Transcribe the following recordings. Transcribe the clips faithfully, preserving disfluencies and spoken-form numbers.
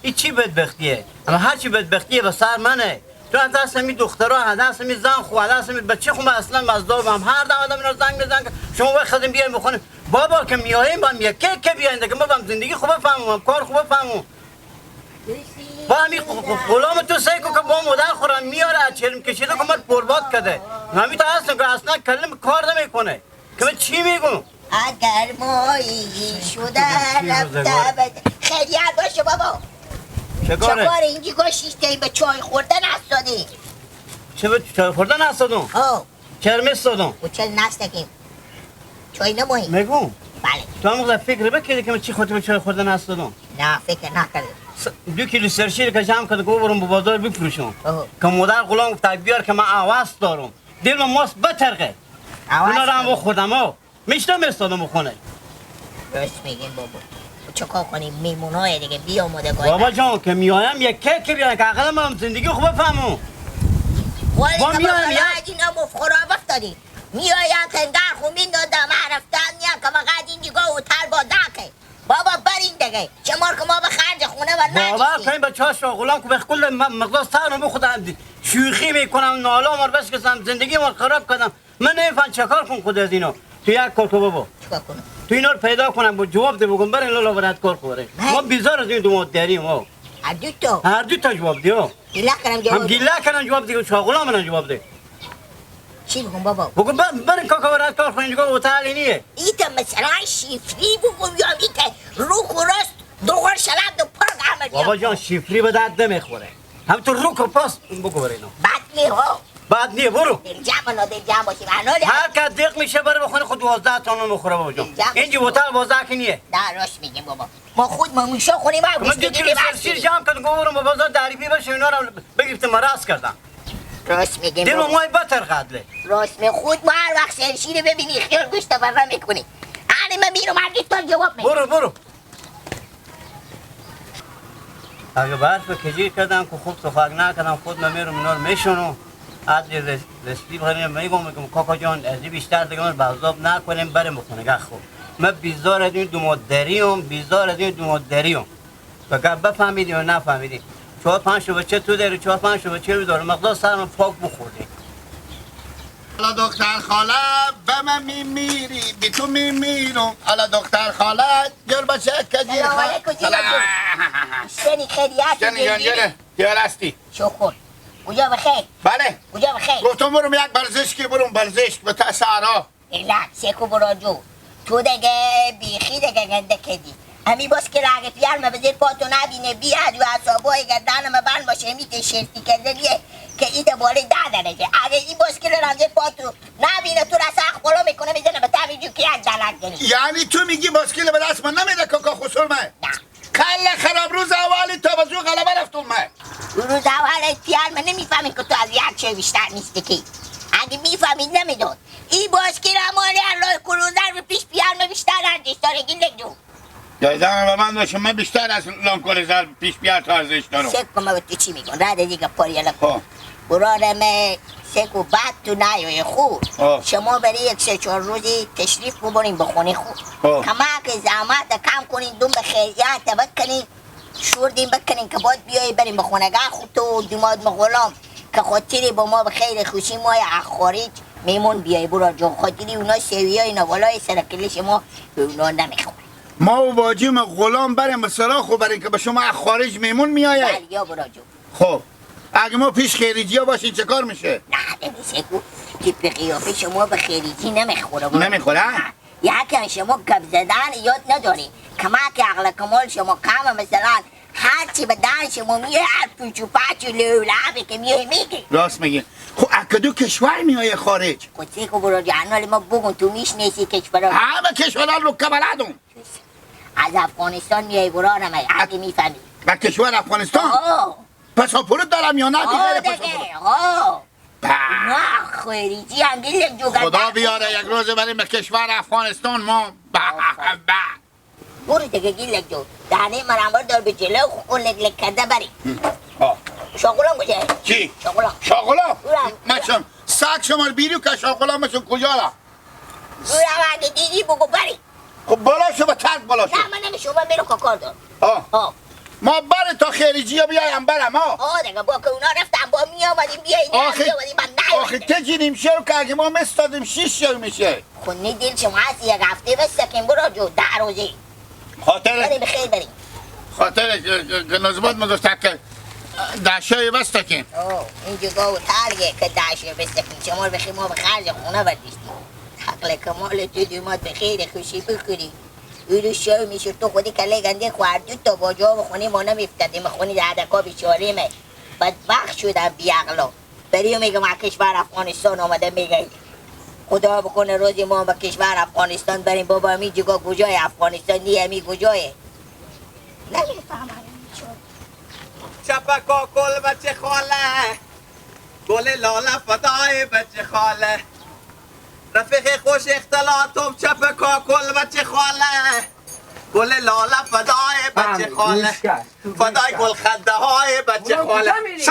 ای چی بدبختیه؟ اما هر چی بدبختیه به سر منه. تو از دست می دخترا، از دست می زن خو، از دست می بچه خو، من اصلاً مزدورم. هر دم آدم اینا زنگ می‌زنه که شما وقت خودتون بیاین بخونیم. بابا که میاییم با هم یکی که بیاین دیگه، ما با هم زندگی خوب بفهمم، هم کار خوب بفهمم. با همی غ-، غ-، غلام تو سعی کن که با مادر خورم میاره، از چرم کشیده که من پرباد کده. همی تا اصلاً که اصلاً کلم کار نمی‌کنه. که من چی می‌گم؟ اگر ماهی شده رفته بده. خیریت باشه بابا. چه کاره؟ چه کاره اینجی گوشیش تی به چای خوردن استادی؟ چه به چای خوردن استادم؟ آه. چرم استادم؟ و چل نستکیم. چای نمایی؟ می‌گم. بله. تو هم خدا فکر بکردی که من چی خاطر به چای خوردن استادم؟ نه، فکر نکردم. س-، دو کیلو سرشیر که جمع کرد، گفت برم به بازار بفروشم. آه. که مادر غلام گفت بیار که من عوض دارم. دل من ماست بترقه. عوض اونا رو هم دارم. با خودم ها. می‌شتم استادم خونه. راست می‌گیم بابا. چه کار کنیم؟ میمونای دیگه بیا آماده کنیم. بابا جان، که میایم یک که که بیان که اقلا من زندگی خوب بفهمم. ولی با که میایم بابا یک این هم خراب افتادی. میایم تندر خو میندازم، من رفتن نیم که فقط این دیگه هتل بازار که. بابا برین دیگه. چه مار که ما به خرج خونه و باور ندیسی. کنیم بچه‌ها شاغلان که به کل م-، مقدار سر رو خود هم دی-، شوخی می‌کنم، ناله ما رو بشکستم، زندگی ما رو خراب کردم. من نمی‌فهم چه کار کنم خود از اینا. تو یک کار کن بابا. چیکار کنم؟ تو اینا رو پیدا کنم، با جواب ده بگم، برین لالا برات کار کنه. من؟ ما بیزار از این دو ماه داریم، ها. هر دو تا؟ هر دو تا جواب ده، ها. گیله کنم جواب هم ده. گیله کنم جواب ده، شاغلا منم جواب ده. چی بگم بابا؟ بگم بر-، برین کاکا برات کار کنه، دیگه هتل نیه. ای تا مثلاً شیفری بگم یا می که رو خراست دو غر شلم دو پاک عمل بابا جان، شیفری به درد نمیخوره. هم تو رو که پاس بگو برینو. بد نیه، ها. بعد نیه، برو. دلجم، نا دلجم باشی، بهنالی. هر که دیق می‌شه بره بخونه خود دوازده تا نون بخوره بابا جان. دلجم اینجا باشی. هتل بازار که نیه. نه، راست می‌گیم بابا. ما خود ما موشا خونیم، ما من دو گوشت کیلو دیگه سرشیر بستیم. جمع کردم، گفتم برم به بازار تعریفی بشه، اینا رو بگرفتم، من راست کردم. راست می‌گیم دل بابا. مای بتر قدله. راست می خود ما هر وقت سرشیر ببینی خیال گوشت بره می‌کنی. آره من می‌رم، هر دو تا جواب می‌دم. برو، برو. اگه به حرف کجی کردم که خوب تفنگ نکردم، خود من می‌رم اینا رو می‌شونم. از یه رس-، رسیدی بخیرم می‌گم، می‌گم کاکا جان، از این بیشتر دیگه من به عذاب نکنیم، بریم به خونگه خود. من بیزار از این دو مادری هم، بیزار از این دو مادری هم. و گپ بفهمیدی یا نفهمیدی. چهار پنج تا بچه تو داری، چهار پنج تا بچه رو داره. مقدار سرم پاک بخوردی. حالا دختر خاله، به من می‌میری، بی تو می‌میرم. حالا دختر خاله، گر بچه کجی سلام خا-، علیکم، جیگر سلام. جون. شنی خیریت شنی جون، جون، جون. یاره، یاره هستی. شکر. کجا بخیر؟ بله. کجا بخیر؟ گفتم برم یک برزشکی، برم برزشک به ته صحرا. ایلا، سیکو برو جو. تو دگه بیخی دگه گنده کدی. امی باسکیل اگه پیار ما به زیر پاتو نبینه، بیاد و اعصابای گردن ما بند باشه، امی که شرطی کردنیه که ایده بالای ده درجه. اگه این باسکیل رو زیر پاتو نبینه، تو را سخت خلو می‌کنه، می‌زنه به تمی جو که یک جلک داری. یعنی تو می‌گی باسکیل به دست من نمیده کاکا خسر من؟ نه. کل خراب، روز اول تا به زو غلبه رفتم من. روز اول پیار من نمی‌فهمین که تو از یک چه بیشتر نیستی که. اگه می‌فهمید نمی‌داد. ای باسکیل مالی الله کلوزر به پیش پیار من بیشتر ارزش داره، گیلک جو. جایزه به من باشه، من بیشتر از لانکور زر پیش بیار تا ارزش دارم. سیکو ما به تو چی می‌گم؟ رد دیگه پاری الان. خب. برارم سیکو بعد تو نیای خو. خب. شما برای یک سه چهار روزی تشریف ببرین به خونه خو. خب. کمک زحمت کم کنین، دوم به خیریت بکنین. شوردین بکنین که باید بیای بریم به خونگه خو تو و دوماد مغولام که خاطری با ما به خیر خوشی ما از خارج میمون بیای برار جان، خاطری اونا سویای نوالای سر کله شما به اونا نمیخوره. ما و باجی مغولام بریم به سراخ و بریم که به شما از خارج میمون میایه. بله یا برار جان. خب اگه ما پیش خیریجی ها باشیم چه کار می‌شه؟ نه، نمیشه گفت. تیپ قیافه شما به خیریجی نمیخوره برار. نمیخوره؟ نه. یکم شما گپ زدن یاد نداری. کمک عقل کمال شما کمه، مثلاً هر چی به دهن شما میه، هر پوچ و پچ و لولبی که میه میگی. راست میگی. خب اکدو کشور میایه خارج؟ خب چه خب برو جنال ما بگم، تو میشناسی کشورا؟ همه کشورا رو که بلدم. از افغانستان میای برارم، اگه می‌فهمی. به کشور افغانستان؟ آه. پاسپورت دارم یا نه؟ آه بغیر دیگه، پاسپورت؟ آه. به. نه، خیریجی هم گیلک جو گنده. خدا بیاره یک روز بریم به کشور افغانستان ما. به، آفرین. به. برو دیگه گیلک جو. دهنه مرمر دار به جلو خو لگ لگ کرده بری. آه. شاغلان کجا؟ چی؟ شاغلان. شاغلان؟ اورا. مچم. ساک شما بیرو که شاغلان مچم کجا را؟ اورا اگه دیدی بگو بری. خب بالا شو، به ترک بالا شو. نه، من نمی‌شم، من می‌رم که کار دارم. آه. آه. ما بره تا خیریجی ها بیایم بره ما. آه، دیگه با که اونا رفتن، با می‌آمدیم، بیایید، آخه، می‌آمدیم، من نیومدم. آخه ته جی نیم شو که اگه ما مستادیم، شیش شو می‌شه. خو نی دل شما هست، یک هفته بس سکین برو جو، ده روزی. خاطر بریم، بخیر بریم. خاطر گ-، گ-، گ-، نزبت مگفت که ده شو بس سکین. آه، این جگا و تلگه که ده شو بس سکین. شما بخیر، ما به خرج خونه بردیشتیم. عقل کمال تو دومات بخیر، خوشی بخوری. او روز شو می‌شه، تو خودی کله گنده خوار دو تا باجا و خونی ما نمی‌فتدیم، خونی در دکا بیچاره مه. بدبخت شدم بی عقلا. بری میگم از کشور افغانستان آمده میگه. خدا بکنه روزی ما به کشور افغانستان بریم، بابا، امی جگا کجای افغانستان نی، امی کجایه؟ نمی‌فهمم. چپه کاکل بچه خاله، گل لاله فدای بچه خاله. رفیق خوش اختلاطم، چپ کاکل بچه خاله. گل لاله فدای بچه خاله. فدای گل خنده های بچه خاله. کجا می‌ری؟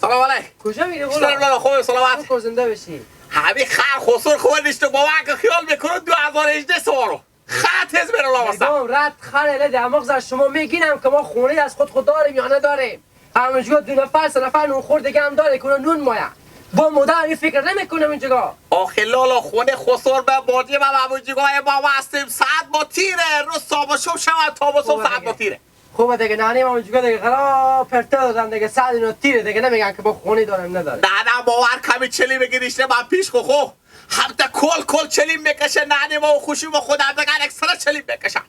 سلام علیک. کجا می‌ری غلام؟ سلام علیک، خوب، سلامت. خوب، زنده بشی. همین خر خسر خوب نیست، با وقت خیال می‌کنه دو هزار و هجده سوارو. خط حزب را لامسته. نگاه، رد خر اله دماغ زد. شما می‌گینم که ما خونه از خود خود داریم یا نداریم؟ همونجا دو نفر، سه نفر نون خور دیگه هم داره که اونا نون مایه. با مادر این فکر نمی‌کنم اینجا. آخه لالا خونه خسر به باجی و همونجا با وستیم ساعت با تیره. روز صبح شب شود تا با صبح ساعت با تیره. خوبه دیگه، نانی ما اونجا دیگه خراب پرته دادن دیگه، ساعت اینا تیره دیگه، نمی‌گن که با خونه دارم نداره. نه، نه، باور کمی چلی بگیریش نه، من پیش خو خو. هم تا کل کل چلیم بکشه، نانی ما و خوشی ما خود هم دگن یک سره چلیم بکشه.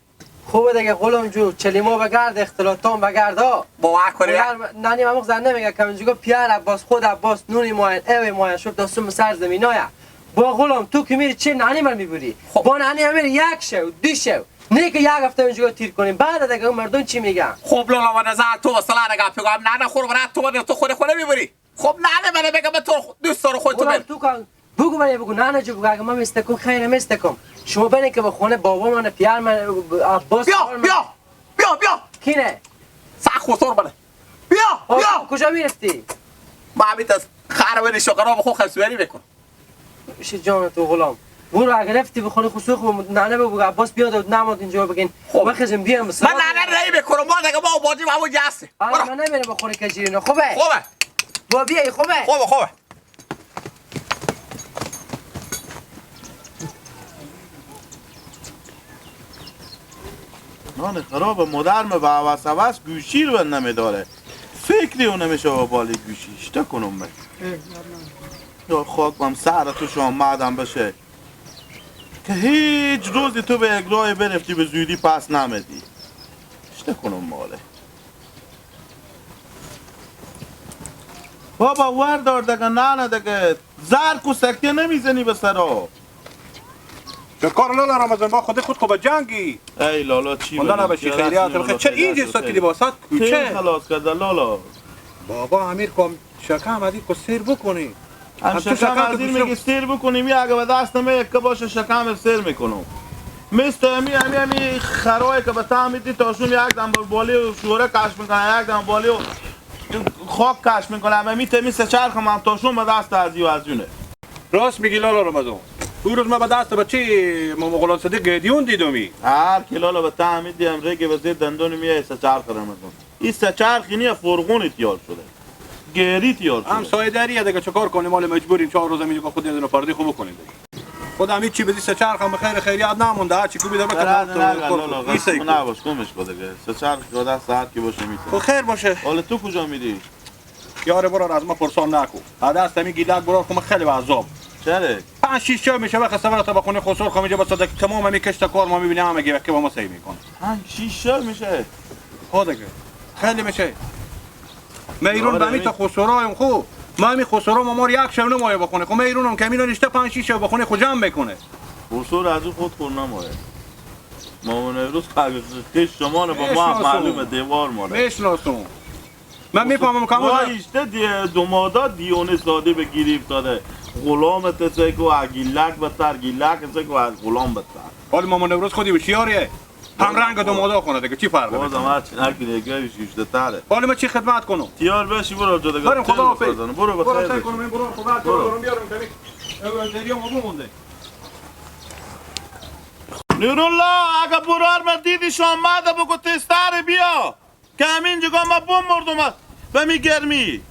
خوبه دیگه، غلام جو، چلیما بگرد، اختلاطان بگرد، ها. باور کنی. نانی ما مخزن نمیگه که اونجا پیار عباس، خود عباس، نونی ماین، اوی ماین، شب دستون سر زمینایه. با غلام، تو که میری چه نانی من میبری؟ خب. با نانی هم میری یک شو، دو شو. نه که یک هفته اونجا تیر کنیم. بعد دیگه اون مردم چی میگن؟ خب لالا، به نظر تو مثلاً اگه بگم، نه، نه، خور برات تو بده، تو خود خود می‌بری. خب نه، نه، من بگم تو دوست داره خود تو بر. تو کن. بگو برای بگو، نه، نه، جو بگو، اگه من مستکم، خیر مستکم. شما برین که به خونه بابا من، پیار من، عباس بیا، خال من. بیا، بیا، بیا. کی نه؟ سخ و سر بله. بیا، آه، بیا. کجا می‌رفتی؟ ما همیت از خر و شکرها به خود خسوری بکن. می‌شه جان تو غلام. برو، اگه رفتی به خونه خسر، خب ننه بگو عباس بیاد و نماد اینجا بگین. خب. من خزم بیام به من سلام. ننه رای بکنم، ما دیگه با باجی بابا جسته. آه، برو. من نمیرم به خونه کجیری نه، خوبه؟ خوبه. با بیای، خوبه؟ خوبه، خوبه. نان خراب مادر مه به هوس هوس گوشی رو نمی‌داره. فکری اون نمیشه با بالی گوشی. اشته کنم من. یا خاک بم سر تو شامدم بشه. که هیچ روزی تو به یک راه برفتی به زودی پس نمیدی. اشته کنم ماله. بابا، ور دار دگه، ننه دگه. زر کو سکه نمیزنی به سرا. چه کار لالا رمضان، با خود خود خو به جنگی. ای لالا، چی مونده بگم؟ نباشی، خیریت بخیر. چه اینجی ساکی لباسات کوچه؟ تیل خلاص کرده لالا. بابا امیر کم شکم ادی کو سیر بکنی. هم هم تو شکم شکم ازی تو میگی سیر بکنیم، یا اگه به دست می یک باشه شکم سیر می‌کنم. مثل امی، امی، امی خرایی که به طعم دی تاشون یک دم بر بالی و شوره کش می‌کنه، یک دم بالی و خاک کش می‌کنه. اما می تمی سه چرخ هم تاشون به دست ازی و ازونه. راست می‌گی لالا رمضان. او روز ما به دست بچه ماما غلام صدیق گیدیون دیدمی. هر کی لالا به طعم دی هم ریگه به زیر دندون میه سه چرخ رمضان. این سه چرخی نیه، فرغونی تیار شده، گری تیار شده. همسایه داری دیگه، چه کار کنیم؟ مال مجبوریم، چهار روز میگه خود یه دونه پردی خوب کنیم دیگه. خدا همیت چی بدی، سه چرخ هم خیر خیریت نمونده، هر چی کو بیده بکن. درد نگن لالا، خسته نباش، گمش کن دیگه. سه چرخ که ده ساعت که باشه می‌تونه. خب خیر باشه. حالا تو کجا می‌ری؟ یار برار، از ما پرسان نکو. بعد از تمی گیلک برار کمه خیلی به عذاب. چره؟ پنج شیش شب می‌شه بخسته برات به خونه خسر خمیجه بسته که تمام همی کشت کار ما می‌بینیم همه گیوه که با ما سعی می‌کنه. پنج شیش شب می‌شه؟ ها دیگه. خیلی می‌شه. میرون به همی تا خسرایم خو. ما همی خسرا ما مار یک شب نمایه بخونه. خو میرون هم کمی نشته پنج شیش شب بخونه خو جمع می‌کنه. خسر از او خود خور نمایه. ما اون روز قش شما با ما معلومه دیوار ماره. میشناسم. من می‌فهمم که ما همون ایشته دی-، دومادا دیونه ساده به گیری افتاده. غلام تسه که از گیلک بدتر، گیلک تسه که از غلام بدتر. حالا ماما نوروز خودی هوشیاریه. هم رنگ دومادا خونه دیگه، چی فرق داره؟ بازم هر چی نگی دیگه ایشته تره. حالا من چی خدمت کنم؟ تیار بشی برو جو دیگه. بریم، خدا حافظ. برو، برو، بخیر خیر بشی. کنم، این برو خدا برو. برم بیارم کمی. دریا ما بمونده. نورالله، اگه برار من دیدی شامده بگو تیزتر بیا. که همین جگا ما بمردم از به می گرمی.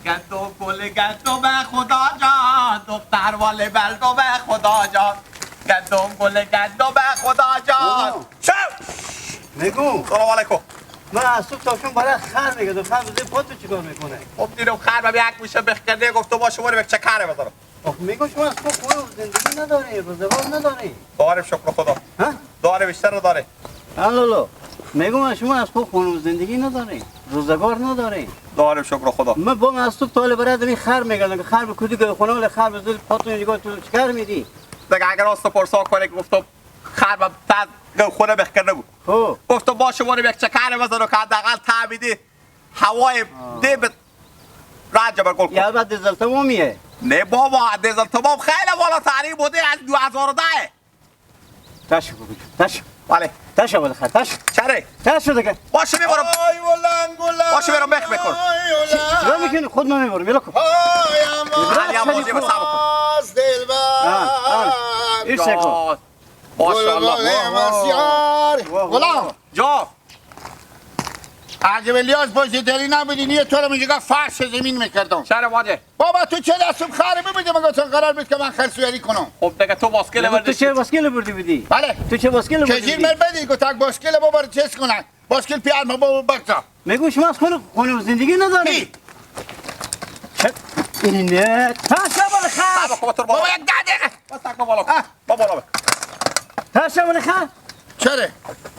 گندم گل گندم خدا جان، دختر وال مردم خدا جان. گندم گل گندم خدا جان. آه. شو! نگو. سلام علیکم. من از صبح تا شام برای خر می‌گردم. خر بزه پا تو چیکار می‌کنه؟ خب دیدم خر به یک گوشه بخ کرده، گفت تو با شما رو یک چکر بزنم. خب می‌گم شما از خود خونه زندگی نداری، روزگار نداری. داریم شکر خدا. ها؟ داره، بیشتر رو داره. الو، می‌گم شما از خود خونه زندگی نداری، روزگار نداری. داریم شکر خدا. من با من از صبح تا حالا برای دمی خر می‌گردم که خر به کدی گل خونه، ولی خر به زیر پاتون نگاه تو چیکار می‌دی؟ دیگه اگر راست پرسا کنه که گفتم خر به تد گل خونه بخ کرده بود. خب. گفتم با شما رو یک چکر بزنم که حداقل تعمیدی هوای آه. دی به رنج بر گل کن. یا بعد دیزل تمامیه. نه بابا، دیزل تمام خیلی والا تحریم بوده از دو هزار و ده. تاشو بگو، تاشو. بله. تاشو بالاخره، تاشو. چره؟ تاشو دیگه. باشه می‌برم. آی ولنگ، ولنگ. باشه می‌رم، بخ می‌کنم. آی ولنگ. چرا می‌کنی؟ خود من می‌برم، یلا کن. آی اما. علی هم بازی به صبر کن. باز دلبر. آه، آه. ایش کن. ماشاءالله. گل گل مسیار. واه، واه، واه. غلام. جا. اگه به لیاز پشت دری نبودی، نیه تو رو میگه فرش زمین می‌کردم. چرا واجه؟ بابا، تو چه دستم خر ببودی، مگه تو قرار بود که من خر سواری کنم؟ خب دیگه تو باسکل مگه تو بردی چه چی؟ باسکل بردی بودی؟ بله. تو چه باسکل بردی چجیر بودی؟ مر بدی، گو تک باسکل بابا رو چیز کنن. باسکل پیار ما بابا بکتا. می‌گو شما از خونه، خونه و زندگی نداری. چی؟ چه؟ اینه. تا شما خر. بابا، خب تو بابا. بابا، یک ده دقیقه. بس تک بابا. آه. بابا، بابا. ترسه ولی خان. چره؟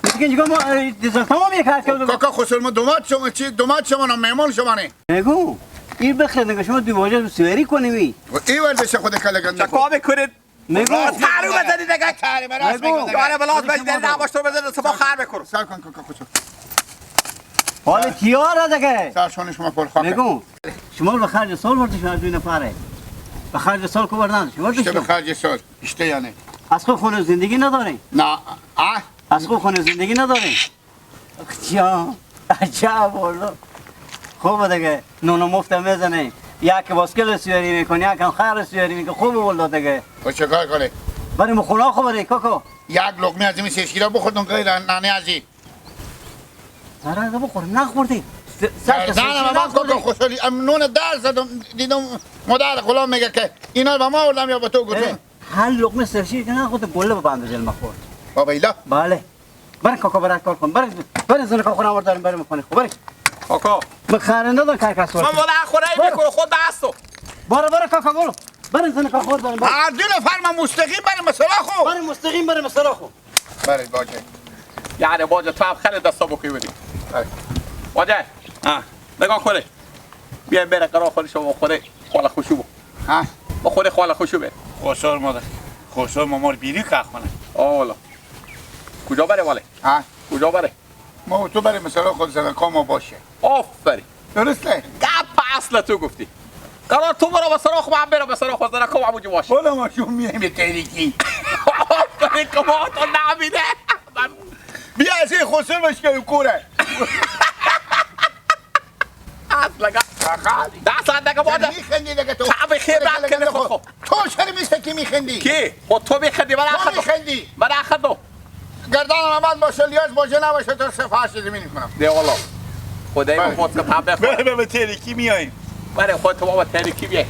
میگه اینجا ما، اه، دیزل تمام یک حرکت بزن. کاکا خسر، ما دومات شما چی؟ دومات شما نه، مهمان شما نه. می‌گو، این بخیر نگه شما دو واجه سواری کنی. و این ورزش خود کله گنده چه کار می‌کنید؟ می‌گو. راست تعریف بزنید دیگه. تعریف راست می‌گو. می‌گو. یاره بلاس می‌گو بزنید، شما نباش تو بزنید، شما خر بکن. سر کن کاکا خسر. حالا تیاره دیگه. سر شون شما پر خاکه. می‌گو. شما به خرج سال بردی شما دو نفره. به خرج سال کو بردن. شما اشته به بردی. خرج سال. اشته یعنی. از خود خونه زندگی نداری؟ نه. آه؟ از خود خونه زندگی نداری؟ جا. عجب والله. خوبه دیگه. نون مفت می‌زنه. یک باسکل سواری می‌کنه، یک هم خر سواری می‌کنه. خوبه والله دیگه. و چه کار کنه؟ بریم خونه خو بریم، کاکا. یک لقمه از این سیشگیرا بخوردم غیر ننه ازی. سر از بخور، نخوردی. س-، سر که زنم سیشگیر من نخوردی. کاکا خوشحالی. ام نون در زدم، دیدم مادر غلام میگه که اینا رو به ما آوردم یا به تو گفتم؟ اه، هر لقمه سرشیر که نخورد، گله به بند جل ما خورد. بابا ایلا؟ بله. برن کاکا، برن کار کن. برن، برن زن کاکا رو آوردن، برن می‌کنه. خب، برن. کاکا. من خرنده دارم، کار کس من وارد. والا خوره برو. می‌کنه، خود دستو. برو، برو کاکا، برو. برن زن کاکا رو آوردن، برن. هر دو نفر من مستقیم برم مثلا خو. برن مستقیم، برن مثلا خو. بله، واجه. یعنی واجه، تو هم خیلی دستا بکنی بدی. بله. واجه. آه. نگاه کنه. بیا بره قرار خودش و خوره خاله خوشو بو. ها؟ با خوره خاله خوشو بره. خسر ما ده. خسر ما مار بیری که خونه. آه والا. کجا بره واله؟ ها؟ کجا بره؟ ما و تو بره مثلا خود زنکا ما باشه. آفرین. درسته؟ گپ اصل تو گفتی. قرار تو برو به سراخ، من برم به سراخ، زنکا همونجا باشه. حالا ما شما میایم به تحریکی. آفرین که ما تو نمیده. بیا از این خسر بشکن کوره. اصلا گپ. آخه. ده ساعت دیگه باشه. می‌خندی دیگه تو. تا به خیر رد کنه خود خود. تو چرا می‌ستی می‌خندی؟ کی؟ خود تو می‌خندی، من تو آخه دو. می‌خندی. من آخه دو. گردن من باشه، لیاز باشه نباشه، تو سفارش زمین کنم. ده والا. خدای بله. من فوت کنم، هم بخواد. بله، به تحریکی میایم. بله، خود تو بابا تحریکی بیای.